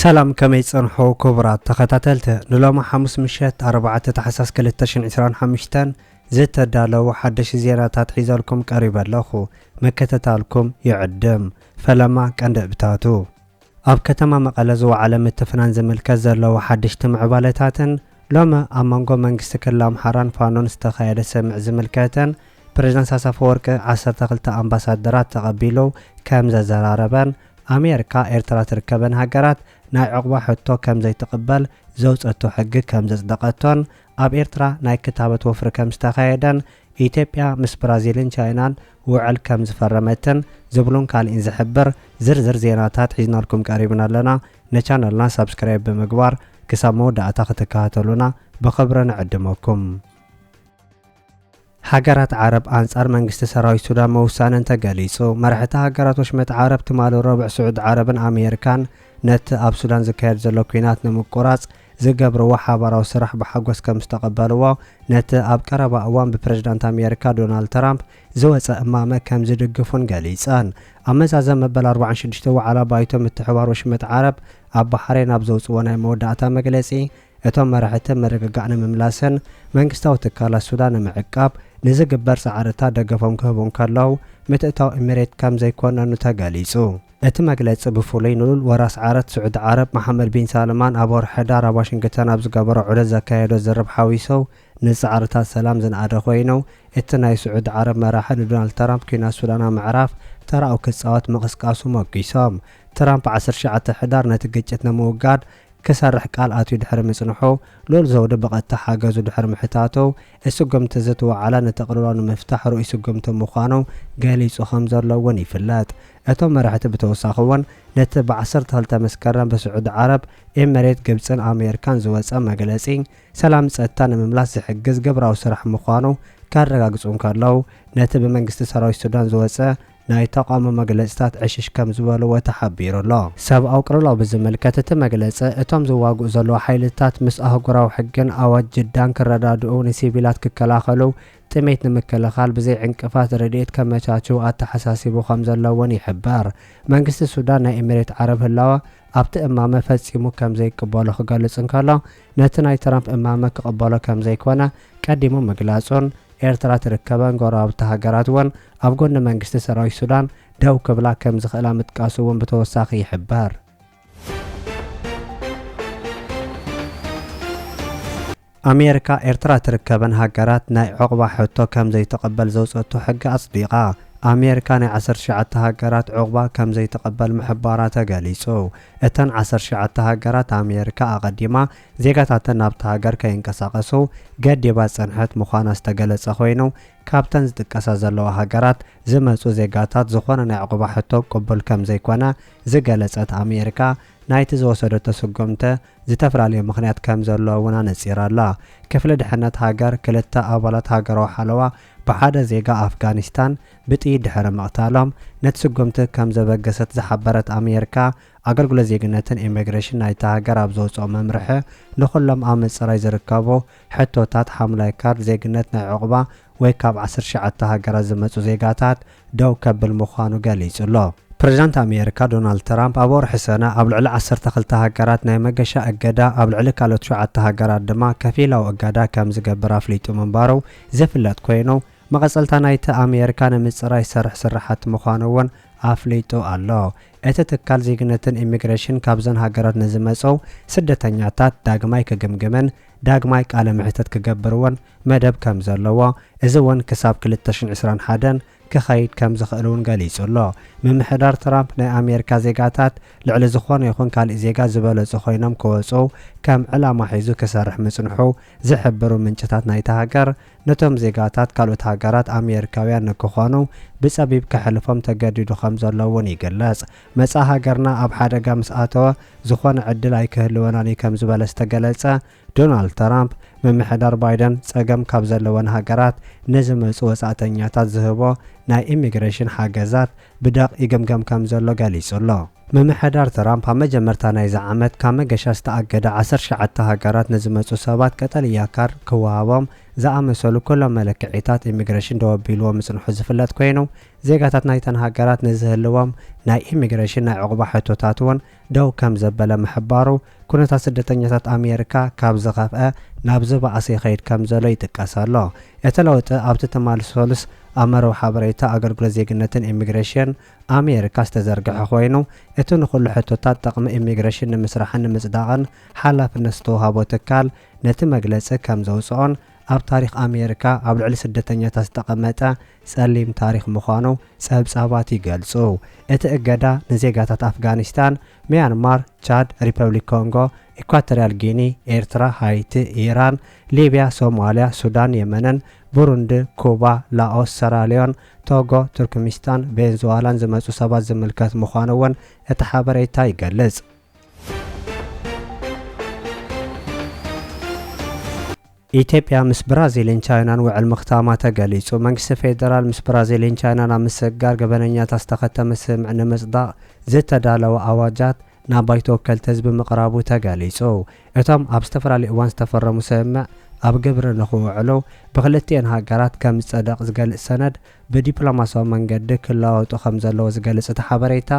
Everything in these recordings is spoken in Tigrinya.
ሰላም፣ ከመይ ጸንሑ ክቡራት ተኸታተልቲ? ንሎሚ ሓሙስ ምሸት ኣርባዕተ ታሕሳስ ክልተ ሽሕን ዕስራን ሓሙሽተን ዝተዳለዉ ሓደሽ ዜናታት ሒዘልኩም ቀሪበ ኣለኹ። ምክትታልኩም ይዕድም። ፈለማ ቀንዲ እብታቱ። ኣብ ከተማ መቐለ ዝወዓለ ምትፍናን ዝምልከት ዘለዉ ሓደሽቲ ምዕባለታትን ሎሚ ኣብ መንጎ መንግስቲ ክልል ኣምሓራን ፋኖን ዝተኻየደ ስምምዕ ዝምልከትን ፕሬዝዳንት ኢሳያስ ኣፈወርቂ ዓሰርተ ክልተ ኣምባሳደራት ተቐቢሉ ከም ዘዘራረበን ኣሜሪካ ኤርትራ ትርከበን ሃገራት ናይ ዑቕባ ሕቶ ከም ዘይትቕበል ዘውጸቶ ሕጊ ከም ዘጽደቐቶን ኣብ ኤርትራ ናይ ክታበት ወፍሪ ከም ዝተኻየደን ኢትዮጵያ ምስ ብራዚልን ቻይናን ውዕል ከም ዝፈረመትን ዝብሉን ካልእን ዝሕብር ዝርዝር ዜናታት ሒዝናልኩም ቀሪብና ኣለና። ንቻነልና ሳብስክራይብ ብምግባር ክሳብ መወዳእታ ክትከታተሉና ብኽብሪ ንዕድመኩም። ሃገራት ዓረብ ኣንጻር መንግስቲ ሰራዊት ሱዳን ምውሳነን ተገሊጹ። መራሕቲ ሃገራት ወሽመጥ ዓረብ ትማሊ ረቡዕ ስዑዲ ዓረብን ኣሜሪካን ነቲ ኣብ ሱዳን ዝካየድ ዘሎ ኲናት ንምቁራጽ ዝገብርዎ ሓባራዊ ስራሕ ብሓጎስ ከም ዝተቐበልዎ፣ ነቲ ኣብ ቀረባ እዋን ብፕሬዝዳንት ኣሜሪካ ዶናልድ ትራምፕ ዝወጸ እማመ ከም ዝድግፉን ገሊጸን። ኣብ መዛዘም መበል ኣርባዓን ሽዱሽተ ዋዕላ ባይቶ ምትሕብባር ወሽመጥ ዓረብ ኣብ ባሕሬን ኣብ ዘውጽዎ ናይ መወዳእታ መግለጺ፣ እቶም መራሕቲ ምርግጋእ ንምምላስን መንግስታዊ ትካላት ሱዳን ንምዕቃብ ንዝግበር ጻዕርታት ደገፎም ክህቡ እንከለዉ፣ ምትእታው ኤሚሬት ከም ዘይኮነኑ ተገሊጹ። እቲ መግለጺ ብፍሉይ ንሉል ወራስ ዓረት ስዑዲ ዓረብ መሓመድ ቢን ሳልማን ኣብ ወርሒ ሕዳር ኣብ ዋሽንግተን ኣብ ዝገበሮ ዑደት ዘካየዶ ዝርርብ ሓዊሱ ንጻዕርታት ሰላም ዝነኣደ ኮይኑ፣ እቲ ናይ ስዑዲ ዓረብ መራሒ ንዶናልድ ትራምፕ ኲናት ሱዳን ኣብ ምዕራፍ ተራኡ ክጻወት ምቕስቃሱ ሞጊሶም። ትራምፕ ዓሰርተ ትሽዓተ ሕዳር ነቲ ግጭት ንምውጋድ ክሰርሕ ቃል ኣትዩ ድሕሪ ምጽንሑ፣ ልኡል ዘውዲ ብቐጥታ ሓገዙ ድሕሪ ምሕታቱ፣ እቲ ስጉምቲ እዚ እቲ ዋዕላ ንጥቕልሎ ንምፍታሕ ርኡይ ስጉምቲ ምዃኑ ገሊጹ ከም ዘሎ እውን ይፍለጥ። እቶም መራሕቲ ብተወሳኺ እውን ነቲ ብዓሰርተ ክልተ መስከረም ብስዑዲ ዓረብ፣ ኤሚሬት፣ ግብጽን ኣሜሪካን ዝወጸ መግለጺ፣ ሰላም ጸጥታ ንምምላስ ዝሕግዝ ግብራዊ ስራሕ ምዃኑ ከረጋግጹ እንከለዉ፣ ነቲ ብመንግስቲ ሰራዊት ሱዳን ዝወጸ ናይ ተቓውሞ መግለጽታት ዕሽሽ ከም ዝበልዎ ተሓቢሩ ኣሎ። ሰብኣዊ ቅልውላው ብዝምልከት እቲ መግለጺ፣ እቶም ዝዋግኡ ዘለዉ ሓይልታት ምስ ኣህጉራዊ ሕግን ኣዋጅ ጅዳን ክረዳድኡ፣ ንሲቪላት ክከላኸሉ፣ ጥሜት ንምክልኻል ብዘይ ዕንቅፋት ረድኤት ከመቻችው ኣተሓሳሲቡ ከም ዘሎ እውን ይሕበር። መንግስቲ ሱዳን ናይ ኤሚሬት ዓረብ ህላወ ኣብቲ እማመ ፈጺሙ ከም ዘይቅበሎ ክገልጽ እንከሎ፣ ነቲ ናይ ትራምፕ እማመ ክቕበሎ ከም ዘይኮነ ቀዲሙ ምግላጹን፣ ኤርትራ ትርከበን ጎረባብቲ ሃገራት እውን ኣብ ጎኒ መንግስቲ ሰራዊት ሱዳን ደው ክብላ ከም ዝኽእላ ምጥቃሱ እውን ብተወሳኺ ይሕበር። ኣሜሪካ ኤርትራ ትርከበን ሃገራት ናይ ዑቕባ ሕቶ ከም ዘይትቕበል ዘውጸቶ ሕጊ ኣጽዲቓ። ኣሜሪካ ናይ ዓሰርተ ትሽዓተ ሃገራት ዑቕባ ከም ዘይትቕበል ምሕባራ ተገሊጹ። እተን ዓሰርተ ትሽዓተ ሃገራት ኣሜሪካ ኣቐዲማ ዜጋታተን ናብቲ ሃገር ከይንቀሳቐሱ ገዲባ ዝጸንሐት ምዃና ዝተገለጸ ኮይኑ፣ ካብተን ዝጥቀሳ ዘለዋ ሃገራት ዝመጹ ዜጋታት ዝኾነ ናይ ዑቕባ ሕቶ ቅቡል ከም ዘይኮነ ዝገለጸት ኣሜሪካ፣ ናይቲ ዝወሰደቶ ስጉምቲ ዝተፈላለየ ምኽንያት ከም ዘሎ እውን ኣነጺራ ኣላ። ክፍሊ ድሕነት ሃገር ክልተ ኣባላት ሃገራዊ ሓለዋ ብሓደ ዜጋ ኣፍጋኒስታን ብጥይት ድሕሪ ምቕታሎም ነቲ ስጉምቲ ከም ዘበገሰት ዝሓበረት ኣሜሪካ፣ ኣገልግሎት ዜግነትን ኢሚግሬሽን ናይታ ሃገር ኣብ ዘውጽኦ መምርሒ፣ ንኹሎም ኣብ ምጽራይ ዝርከቡ ሕቶታት ሓምላይ ካርድ ዜግነት ናይ ዑቕባ ወይ ካብ ዓሰርተ ትሽዓተ ሃገራት ዝመጹ ዜጋታት ደው ከብል ምዃኑ ገሊጹ ኣሎ። ፕሬዝዳንት ኣሜሪካ ዶናልድ ትራምፕ ኣብ ወርሒ ሰነ ኣብ ልዕሊ ዓሰርተ ክልተ ሃገራት ናይ መገሻ እገዳ፣ ኣብ ልዕሊ ካልኦት ትሽዓተ ሃገራት ድማ ከፊላዊ እገዳ ከም ዝገብር ኣፍሊጡ ምንባሩ ዝፍለጥ ኮይኑ፣ መቐጸልታ ናይቲ ኣሜሪካ ንምጽራይ ዝሰርሕ ስራሓት ምዃኑ እውን ኣፍሊጡ ኣሎ። እቲ ትካል ዜግነትን ኢሚግሬሽን ካብዘን ሃገራት ንዝመጹ ስደተኛታት ዳግማይ ክግምግምን ዳግማይ ቃለ መሕተት ክገብር እውን መደብ ከም ዘለዎ፣ እዚ እውን ክሳብ ክልተ ሽሕን ዕስራን ሓደን ክኸይድ ከም ዝኽእል እውን ገሊጹ ኣሎ። ምምሕዳር ትራምፕ ናይ ኣሜሪካ ዜጋታት ልዕሊ ዝኾነ ይኹን ካልእ ዜጋ ዝበለጹ ኮይኖም ክወጹ ከም ዕላማ ሒዙ ክሰርሕ ምጽንሑ ዝሕብሩ ምንጭታት ናይታ ሃገር፣ ነቶም ዜጋታት ካልኦት ሃገራት ኣሜሪካውያን ንክኾኑ ብጸቢብ ከሕልፎም ተገዲዱ ከም ዘሎ እውን ይግለጽ። መጻኢ ሃገርና ኣብ ሓደጋ ምስ ኣተወ ዝኾነ ዕድል ኣይክህልወናን እዩ ከም ዝበለ ዝተገለጸ ዶናልድ ትራምፕ፣ ምምሕዳር ባይደን ጸገም ካብ ዘለወን ሃገራት ንዝመጹ ወጻእተኛታት ዝህቦ ናይ ኢሚግሬሽን ሓገዛት ብደቕ ይግምገም ከም ዘሎ ገሊጹ ኣሎ። ምምሕዳር ትራምፕ ኣብ መጀመርታ ናይዚ ዓመት ካብ መገሻ ዝተኣገደ ዓሰርተ ትሽዓተ ሃገራት ንዝመጹ ሰባት ቀጠልያ ካርድ ክወሃቦም ዝኣመሰሉ ኩሎም መለክዒታት ኢሚግሬሽን ደው ኣቢልዎ ምጽንሑ ዝፍለጥ ኮይኑ፣ ዜጋታት ናይተን ሃገራት ንዝህልዎም ናይ ኢሚግሬሽን ናይ ዕቑባ ሕቶታት እውን ደው ከም ዘበለ ምሕባሩ፣ ኩነታት ስደተኛታት ኣሜሪካ ካብ ዝኸፍአ ናብ ዝበኣሰ ይኸይድ ከም ዘሎ ይጥቀስ ኣሎ። እቲ ለውጢ ኣብቲ ትማሊ ሰሉስ ኣብ መርበብ ሓበሬታ ኣገልግሎት ዜግነትን ኢሚግሬሽን ኣሜሪካ ዝተዘርግሐ ኮይኑ፣ እቲ ንኹሉ ሕቶታት ጠቕሚ ኢሚግሬሽን ንምስራሕን ንምጽዳቕን ሓላፍነት ዝተዋህቦ ትካል ነቲ መግለጺ ከም ዘውጽኦን ኣብ ታሪኽ ኣሜሪካ ኣብ ልዕሊ ስደተኛታት ዝተቐመጠ ጸሊም ታሪኽ ምዃኑ ጸብጻባት ይገልጹ። እቲ እገዳ ንዜጋታት ኣፍጋኒስታን፣ ሚያንማር፣ ቻድ፣ ሪፐብሊክ ኮንጎ፣ ኢኳቶሪያል ጊኒ፣ ኤርትራ፣ ሃይቲ፣ ኢራን፣ ሊብያ፣ ሶማልያ፣ ሱዳን፣ የመንን፣ ቡሩንዲ፣ ኩባ፣ ላኦስ፣ ሰራሊዮን፣ ቶጎ፣ ቱርክሚስታን፣ ቬንዙዋላን ዝመጹ ሰባት ዝምልከት ምዃኑ እውን እቲ ሓበሬታ ይገልጽ። ኢትዮጵያ ምስ ብራዚልን ቻይናን ውዕል ምኽታማ ተገሊጹ። መንግስቲ ፌደራል ምስ ብራዚልን ቻይናን ኣብ ምስግጋር ገበነኛታት ዝተኸተመ ስምምዕ ንምጽዳቕ ዝተዳለወ ኣዋጃት ናብ ባይቶ ወከልቲ ህዝቢ ምቕራቡ ተገሊጹ። እቶም ኣብ ዝተፈላለዩ እዋን ዝተፈረሙ ስምምዕ ኣብ ግብሪ ንኽውዕሉ ብክልቲኤን ሃገራት ከም ዝጸደቕ ዝገልጽ ሰነድ ብዲፕሎማሲያዊ መንገዲ ክለዋወጡ ከም ዘለዎ ዝገልጽ እቲ ሓበሬታ፣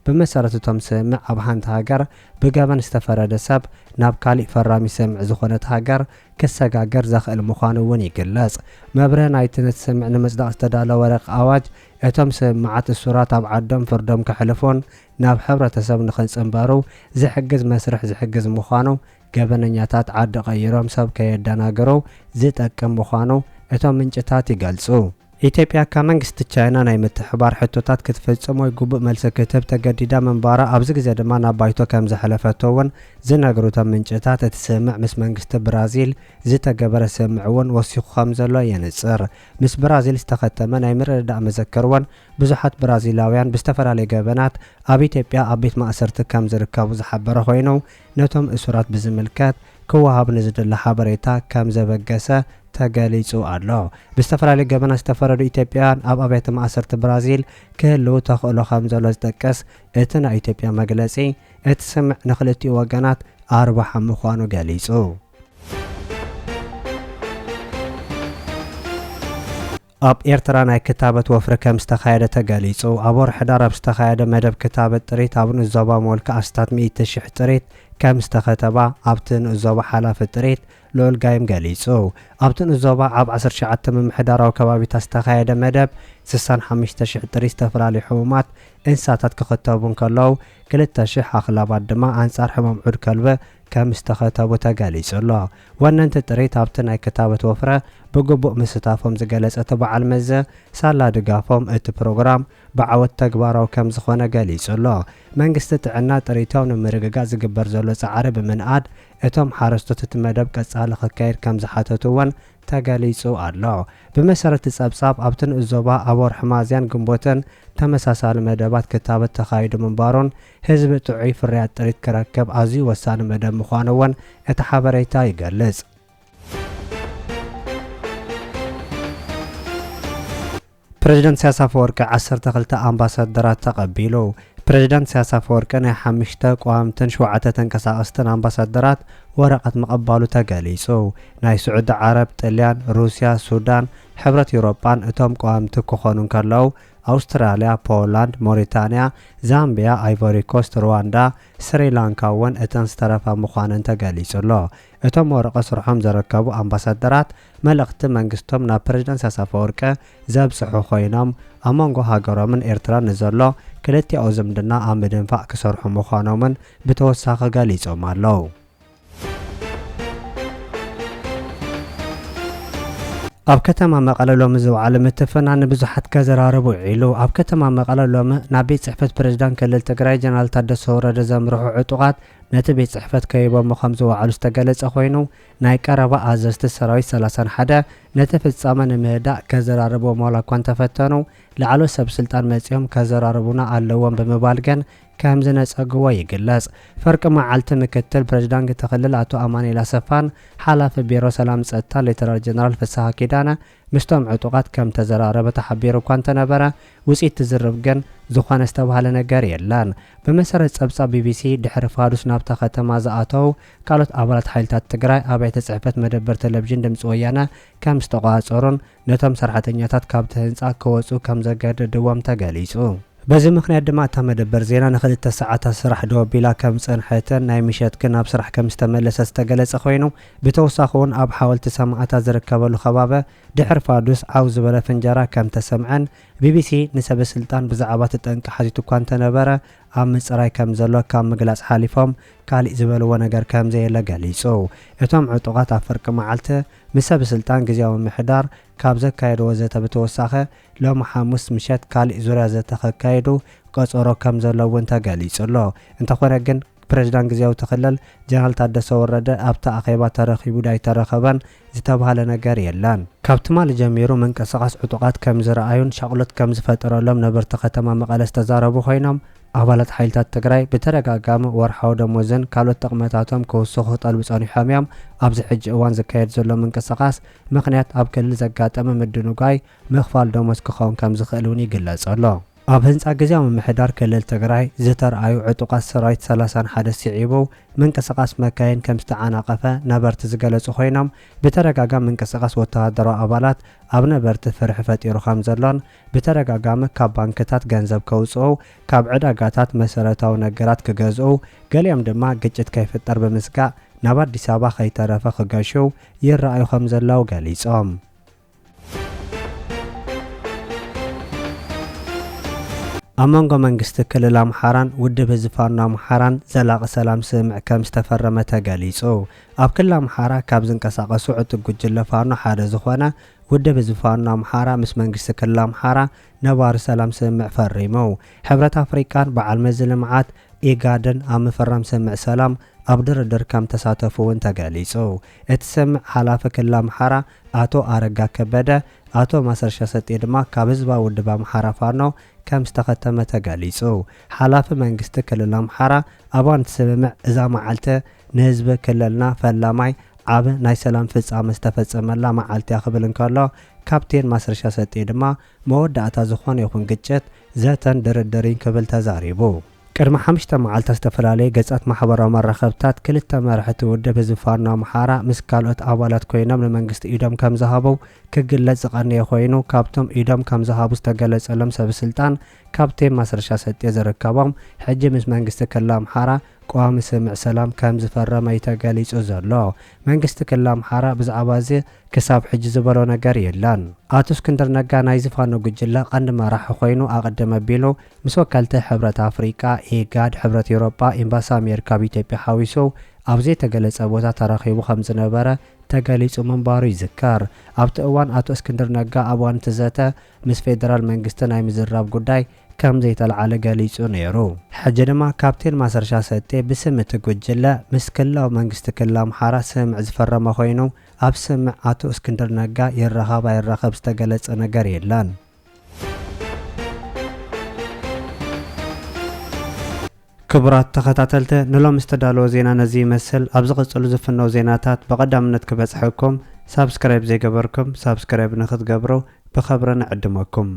ብመሰረት እቶም ስምምዕ ኣብ ሓንቲ ሃገር ብገበን ዝተፈረደ ሰብ ናብ ካሊእ ፈራሚ ስምምዕ ዝኾነት ሃገር ክሰጋገር ዘኽእል ምዃኑ እውን ይግለጽ። መብርሂ ናይቲ ነቲ ስምምዕ ንምጽዳቕ ዝተዳለወ ረቂቕ ኣዋጅ፣ እቶም ስምምዓት እሱራት ኣብ ዓዶም ፍርዶም ከሕልፉን ናብ ሕብረተሰብ ንኽጽንበሩ ዝሕግዝ መስርሕ ዝሕግዝ ምዃኑ፣ ገበነኛታት ዓዲ ቀይሮም ሰብ ከየደናግሩ ዝጠቅም ምዃኑ እቶም ምንጭታት ይገልጹ። ኢትዮጵያ ካብ መንግስቲ ቻይና ናይ ምትሕባር ሕቶታት ክትፍጽም ወይ ግቡእ መልሲ ክትህብ ተገዲዳ ምንባራ፣ ኣብዚ ግዜ ድማ ናብ ባይቶ ከም ዘሕለፈቶ እውን ዝነግሩ እቶም ምንጭታት፣ እቲ ስምምዕ ምስ መንግስቲ ብራዚል ዝተገበረ ስምምዕ እውን ወሲኹ ከም ዘሎ የንጽር። ምስ ብራዚል ዝተኸተመ ናይ ምርድዳእ መዘክር እውን ብዙሓት ብራዚላውያን ብዝተፈላለየ ገበናት ኣብ ኢትዮጵያ ኣብ ቤት ማእሰርቲ ከም ዝርከቡ ዝሓበረ ኮይኑ፣ ነቶም እሱራት ብዝምልከት ክወሃብ ንዝድለ ሓበሬታ ከም ዘበገሰ ተገሊጹ ኣሎ። ብዝተፈላለዩ ገበናት ዝተፈረዱ ኢትዮጵያውያን ኣብ ኣብያተ ማእሰርቲ ብራዚል ክህልዉ ተኽእሎ ከም ዘሎ ዝጠቅስ እቲ ናይ ኢትዮጵያ መግለጺ፣ እቲ ስምምዕ ንክልቲኡ ወገናት ኣርባሓ ምዃኑ ገሊጹ። ኣብ ኤርትራ ናይ ክታበት ወፍሪ ከም ዝተኻየደ ተገሊጹ። ኣብ ወርሒ ሕዳር ኣብ ዝተኻየደ መደብ ክታበት ጥሪት ኣብ ንኡስ ዞባ ሞልካ ኣስታት ሚእቲ ሽሕ ጥሪት ከም ዝተኸተባ ኣብቲ ንኡስ ዞባ ሓላፊ ጥሪት ልዑል ጋይም ገሊጹ። ኣብቲ ንኡስ ዞባ ኣብ ዓሰርተ ትሽዓተ ምምሕዳራዊ ከባቢታት ዝተኻየደ መደብ ስሳን ሓሙሽተ ሽሕ ጥሪት ዝተፈላለዩ ሕሙማት እንስሳታት ክኽተቡ እንከለዉ፣ ክልተ ሽሕ ኣኽላባት ድማ ኣንጻር ሕማም ዑድ ከልቢ ከም ዝተኸተቡ ተገሊጹ ኣሎ። ወነንቲ ጥሪት ኣብቲ ናይ ክታበት ወፍረ ብግቡእ ምስታፎም ዝገለጸ እቲ በዓል መዚ፣ ሳላ ድጋፎም እቲ ፕሮግራም ብዓወት ተግባራዊ ከም ዝኾነ ገሊጹ ኣሎ። መንግስቲ ጥዕና ጥሪቶም ንምርግጋጽ ዝግበር ዘሎ ጻዕሪ ብምንኣድ፣ እቶም ሓረስቶት እቲ መደብ ቀጻሊ ክካየድ ከም ዝሓተቱ እውን ተገሊጹ ኣሎ። ብመሰረት እቲ ጸብጻብ፣ ኣብቲ ንኡስ ዞባ ኣብ ወርሒ ሚያዝያን ግንቦትን ተመሳሳሊ መደባት ክታበት ተኻይዱ ምንባሩን፣ ህዝቢ ጥዑይ ፍርያት ጥሪት ክረክብ ኣዝዩ ወሳኒ መደብ ምዃኑ እውን እቲ ሓበሬታ ይገልጽ። ፕረዚደንት ኢሳያስ ኣፈወርቂ ዓሰርተ ክልተ ኣምባሳደራት ተቐቢሉ። ፕረዚደንት ኢሳያስ ኣፈወርቂ ናይ ሓሙሽተ ቀዋምትን ሸውዓተ ተንቀሳቐስትን ኣምባሳደራት ወረቐት ምቕባሉ ተገሊጹ። ናይ ስዑዲ ዓረብ፣ ጥልያን፣ ሩስያ፣ ሱዳን፣ ሕብረት ኤውሮጳን እቶም ቀዋምቲ ክኾኑ እንከለዉ፣ ኣውስትራልያ፣ ፖላንድ፣ ሞሪታንያ፣ ዛምቢያ፣ ኣይቮሪ ኮስት፣ ሩዋንዳ፣ ስሪላንካ እውን እተን ዝተረፋ ምዃነን ተገሊጹ ኣሎ። እቶም ወረቐት ስርሖም ዘረከቡ ኣምባሳደራት፣ መልእኽቲ መንግስቶም ናብ ፕረዚደንት ኢሳያስ ኣፈወርቂ ዘብጽሑ ኮይኖም፣ ኣብ መንጎ ሃገሮምን ኤርትራን ንዘሎ ክልቲኣዊ ዝምድና ኣብ ምድንፋዕ ክሰርሑ ምዃኖምን ብተወሳኺ ገሊጾም ኣለዉ። ኣብ ከተማ መቐለ ሎሚ ዝወዓለ ምትፍናን ንብዙሓት ከዘራርብ ውዒሉ። ኣብ ከተማ መቐለ ሎሚ ናብ ቤት ጽሕፈት ፕረዚዳንት ክልል ትግራይ ጀነራል ታደሰ ወረደ ዘምርሑ ዕጡቓት ነቲ ቤት ጽሕፈት ከቢቦሞ ከም ዝወዓሉ ዝተገለጸ ኮይኑ፣ ናይ ቀረባ ኣዘዝቲ ሰራዊት ሰላሳን ሓደ ነቲ ፍጻመ ንምህዳእ ከዘራርብዎም ዋላ እኳ እንተፈተኑ፣ ላዕለዎት ሰብ ስልጣን መጺኦም ከዘራርቡና ኣለዎም ብምባል ግን ከም ዝነጸግዎ ይግለጽ። ፍርቂ መዓልቲ ምክትል ፕረዚዳንት እቲ ክልል ኣቶ ኣማኑኤል ኣሰፋን ሓላፊ ቢሮ ሰላም ጸጥታ ሌተናል ጀነራል ፍስሃ ኪዳነ ምስቶም ዕጡቓት ከም ተዘራረበ ተሓቢሩ እኳ እንተነበረ፣ ውፅኢት ትዝርብ ግን ዝኾነ ዝተባሃለ ነገር የለን። ብመሰረት ፀብፃብ ቢቢሲ፣ ድሕሪ ፋዱስ ናብታ ከተማ ዝኣተው ካልኦት ኣባላት ሓይልታት ትግራይ ኣብያተ ፅሕፈት መደበር ቴሌቪዥን ድምፂ ወያነ ከም ዝተቋፀሩን ነቶም ሰራሕተኛታት ካብቲ ህንፃ ክወፁ ከም ዘገደድዎም ተገሊፁ። በዚ ምኽንያት ድማ እታ መደበር ዜና ንክልተ ሰዓታት ስራሕ ደው ኣቢላ ከም ዝፀንሐትን ናይ ምሸት ግን ናብ ስራሕ ከም ዝተመለሰት ዝተገለጸ ኮይኑ፣ ብተወሳኺ እውን ኣብ ሓወልቲ ሰማእታት ዝርከበሉ ከባቢ ድሕሪ ፋዱስ ዓው ዝበለ ፍንጀራ ከም ተሰምዐን፣ ቢቢሲ ንሰበ ስልጣን ብዛዕባ እቲ ጠንቂ ሓቲቱ እኳ እንተነበረ፣ ኣብ ምፅራይ ከም ዘሎ ካብ ምግላፅ ሓሊፎም ካሊእ ዝበልዎ ነገር ከም ዘየለ ገሊፁ። እቶም ዕጡቓት ኣብ ፍርቂ መዓልቲ ምስ ሰበ ስልጣን ግዝያዊ ምምሕዳር ካብ ዘካየድዎ ዘተ ብተወሳኺ፣ ሎሚ ሓሙስ ምሸት ካሊእ ዙርያ ዘተ ከካይዱ ቀፀሮ ከም ዘሎ እውን ተገሊፁ ኣሎ። እንተኾነ ግን፣ ፕሬዝዳንት ግዝያዊ እቲ ክልል ጀነራል ታደሰ ወረደ ኣብቲ ኣኼባ ተረኺቡ ዶ ኣይተረኸበን ዝተባህለ ነገር የለን። ካብ ትማሊ ጀሚሩ ምንቅስቓስ ዕጡቓት ከም ዝረኣዩን ሻቕሎት ከም ዝፈጠረሎም ነበርቲ ከተማ መቐለ ዝተዛረቡ ኮይኖም፣ ኣባላት ሓይልታት ትግራይ ብተደጋጋሚ ወርሓዊ ደሞዝን ካልኦት ጥቕመታቶም ክውስኹ ክጠልቡ ጸኒሖም እዮም። ኣብዚ ሕጂ እዋን ዝካየድ ዘሎ ምንቅስቓስ ምኽንያት ኣብ ክልል ዘጋጠመ ምድንጓይ ምኽፋል ደሞዝ ክኸውን ከም ዝኽእል እውን ይግለጽ ኣሎ። ኣብ ህንጻ ግዝያዊ ምምሕዳር ክልል ትግራይ ዝተርኣዩ ዕጡቓት ሰራዊት ሰላሳን ሓደ ስዒቡ ምንቅስቓስ መካይን ከም ዝተዓናቐፈ ነበርቲ ዝገለጹ ኮይኖም፣ ብተደጋጋሚ ምንቅስቓስ ወተሃደራዊ ኣባላት ኣብ ነበርቲ ፍርሒ ፈጢሩ ከም ዘሎን፣ ብተደጋጋሚ ካብ ባንክታት ገንዘብ ከውጽኡ፣ ካብ ዕዳጋታት መሰረታዊ ነገራት ክገዝኡ፣ ገሊኦም ድማ ግጭት ከይፍጠር ብምስጋእ ናብ ኣዲስ ኣበባ ከይተረፈ ክገሹ ይረኣዩ ከም ዘለዉ ገሊጾም። ኣብ መንጎ መንግስቲ ክልል ኣምሓራን ውድብ ህዝቢ ፋኖ ኣምሓራን ዘላቒ ሰላም ስምምዕ ከም ዝተፈረመ ተገሊጹ። ኣብ ክልል ኣምሓራ ካብ ዝንቀሳቐሱ ዕጡቕ ጉጅለ ፋኖ ሓደ ዝኾነ ውድብ ህዝቢ ፋኖ ኣምሓራ ምስ መንግስቲ ክልል ኣምሓራ ነባሪ ሰላም ስምምዕ ፈሪሙ። ሕብረት ኣፍሪቃን በዓል መዚ ልምዓት ኢጋድን ኣብ ምፍራም ስምምዕ ሰላም ኣብ ድርድር ከም ተሳተፉ እውን ተገሊጹ። እቲ ስምምዕ ሓላፊ ክልል ኣምሓራ ኣቶ ኣረጋ ከበደ፣ ኣቶ ማሰርሻ ሰጤ ድማ ካብ ህዝባዊ ውድብ ኣምሓራ ፋኖ ከም ዝተኸተመ ተገሊጹ። ሓላፊ መንግስቲ ክልል ኣምሓራ ኣብ እዋን እቲ ስምምዕ፣ እዛ መዓልቲ ንህዝቢ ክልልና ፈላማይ ዓቢ ናይ ሰላም ፍጻመ ዝተፈጸመላ መዓልቲ እያ ክብል እንከሎ፣ ካፕቴን ማስረሻ ሰጤ ድማ መወዳእታ ዝኾነ ይኹን ግጭት፣ ዘተን ድርድርን ክብል ተዛሪቡ። ቅድሚ ሓሙሽተ መዓልታት ዝተፈላለየ ገጻት ማሕበራዊ መራኸብታት ክልተ መራሕቲ ውድብ ህዝቢ ፋኖ ኣምሓራ ምስ ካልኦት ኣባላት ኮይኖም ንመንግስቲ ኢዶም ከም ዝሃቡ ክግለጽ ዝቐነየ ኮይኑ፣ ካብቶም ኢዶም ከም ዝሃቡ ዝተገለጸሎም ሰብ ስልጣን ካፕቴን ማስረሻ ሰጤ ዝርከቦም፣ ሕጂ ምስ መንግስቲ ክልል ኣምሓራ ቀዋሚ ስምምዕ ሰላም ከም ዝፈረመ እዩ ተገሊጹ ዘሎ። መንግስቲ ክልል ኣምሓራ ብዛዕባ እዚ ክሳብ ሕጂ ዝበሎ ነገር የለን። ኣቶ እስክንድር ነጋ ናይዚ ፋኖ ጉጅለ ቀንዲ መራሒ ኮይኑ ኣቐድም ኣቢሉ ምስ ወከልቲ ሕብረት ኣፍሪቃ፣ ኢጋድ፣ ሕብረት ኤውሮጳ፣ ኤምባሲ ኣሜሪካ ኣብ ኢትዮጵያ ሓዊሱ ኣብ ዘይተገለጸ ቦታ ተራኺቡ ከም ዝነበረ ተገሊጹ ምንባሩ ይዝከር። ኣብቲ እዋን ኣቶ እስክንድር ነጋ ኣብ እዋን እቲ ዘተ ምስ ፌደራል መንግስቲ ናይ ምዝራብ ጉዳይ ከም ዘይተለዓለ ገሊጹ ነይሩ። ሕጂ ድማ ካፕቴን ማሰርሻ ሰጤ ብስም እቲ ጉጅለ ምስ ክልላዊ መንግስቲ ክልል ኣምሓራ ስምምዕ ዝፈረመ ኮይኑ፣ ኣብ ስምምዕ ኣቶ እስክንድር ነጋ ይረኸብ ኣይረኸብ ዝተገለጸ ነገር የለን። ክቡራት ተኸታተልቲ፣ ንሎም ዝተዳለወ ዜና ነዚ ይመስል። ኣብ ዝቕጽሉ ዝፍነው ዜናታት ብቐዳምነት ክበጽሐኩም፣ ሳብስክራይብ ዘይገበርኩም ሳብስክራይብ ንክትገብሩ ብኸብሪ ንዕድመኩም።